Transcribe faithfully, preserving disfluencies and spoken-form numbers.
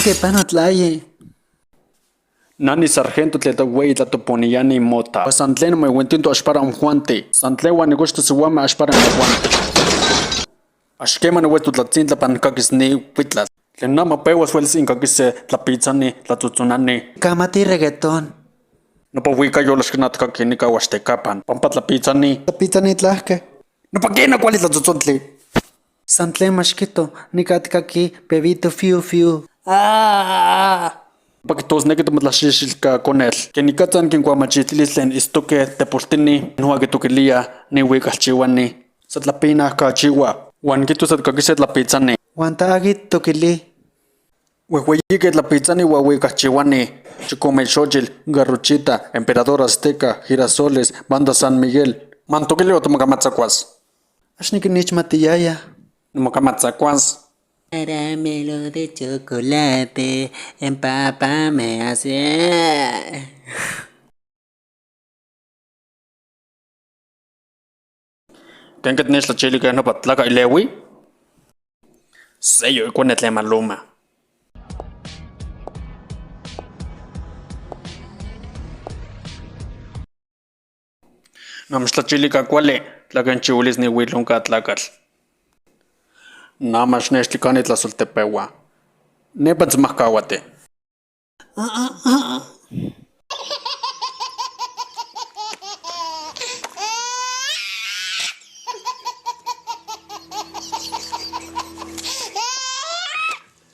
Tepan otlaye. Nani sargento tle ta wei tlatoponiani mota. Pues san tlen mo iwintinto axpara omjuanti. San tlen wan nikuxto siwame axpara omjuanti. Axkema niwei totlatzintla pan kakis ni kuitlatl. Tlen nama pewas welis inkakise tlapitzani tlatzotzonani. Kamati reggaetón. Nopa wika yolaxkinatkaki nika waxtekapan. Pampa tlapitzani. Tlapitzani tlahke. Nopa kena kuali tlatzotzontli. San tlen maxkito nika atkaki pebito fiu fiu. Ah. Nopa kitosneki tomatlaxixilka konetl. Kenikatsan kinkuamachitilis tlen istoke tepoltini noa kitokilia niwikahchiwani. Satlapina kachiwa. Wan kito satkakise tlapitzani. Wan ta aki tokili. Wehweyike tlapitzani wan wikahchiwani. Chikome xochil, garrochita, emperador azteca, girasoles, banda San Miguel. Mantokili otomokamatzakuas. Axni kinichmatiyaya. Nimokamatzakuas. Caramelo de chocolate, empápame así. Ken kitnextlachili ken nopa tlaka ilewi? Seyo ikone tlen maluma. Namixtlachilika kuali, tlakenchiwilis niwilonka tlakatl. Namaxnextlikani tlasoltepewa. Nepa tzimahkawati.